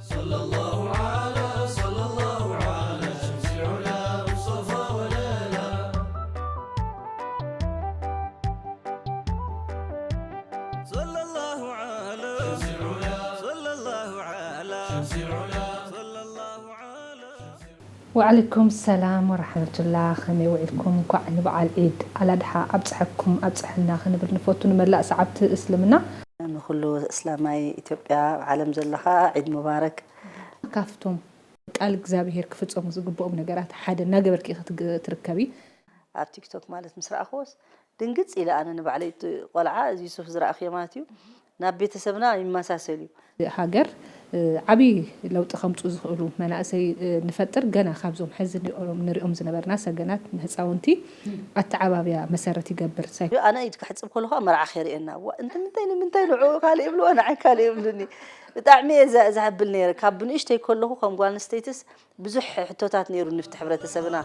صلى الله على، صلى الله على شمس العلا مصطفى ولا لا. صلى الله على شمس العلا، صلى الله على شمس العلا، صلى الله على وዓለይኩም ሰላም ወራሕመቱላህ፣ ከመይ ውዒልኩም? እንኳዕ ንበዓል ዒድ ኣላድሓ ኣብፀሐኩም ኣብፀሐና ክንብል ንፈቱ። ንመላእ ሰዓብቲ እስልምና። ንኹሉ እስላማይ ኢትዮጵያ ኣብ ዓለም ዘለኻ ዒድ ሙባረክ። ካብቶም ቃል እግዚኣብሄር ክፍጸሙ ዝግብኦም ነገራት ሓደ እናገበርኪ ኢኺ ትግ-፣ ትርከቢ። ኣብ ቲክቶክ ማለት ምስ ረኣኽዎስ ድንግጽ ኢለ ኣነ ንባዕለይ። እቲ ቆልዓ እዚ ዩሱፍ ዝረኣኽዮ ማለት እዩ፣ ናብ ቤተሰብና ይመሳሰል እዩ። ሃገር፣ እ፣ ዓብዪ ለውጢ ከምጽኡ ዝኽእሉ መናእሰይ፣ እ፣ ንፈጥር። ገና ካብዞም ሕዚ ንሪኦም፣ ንሪኦም ዝነበርና ሰገናት ንህፃውንቲ ኣተዓባብያ መሰረት ይገብር። ሳይ ኣነ ኢድ ክሕጽብ ከለኹ መርዓ ከርእየና፣ ዋ፣ እንት ምንታይ ንምንታይ ንዕኡ ካልእ ይብልዎ፣ ንዓይ ካልእ ይብሉኒ። ብጣዕሚ እየ ዘ-፣ ዘሕብል ነይረ። ካብ ብንእሽተይ ከለኹ ከም ጓል ኣንስተይትስ ብዙሕ ሕቶታት ነይሩ ንፍትሒ ሕብረተሰብና።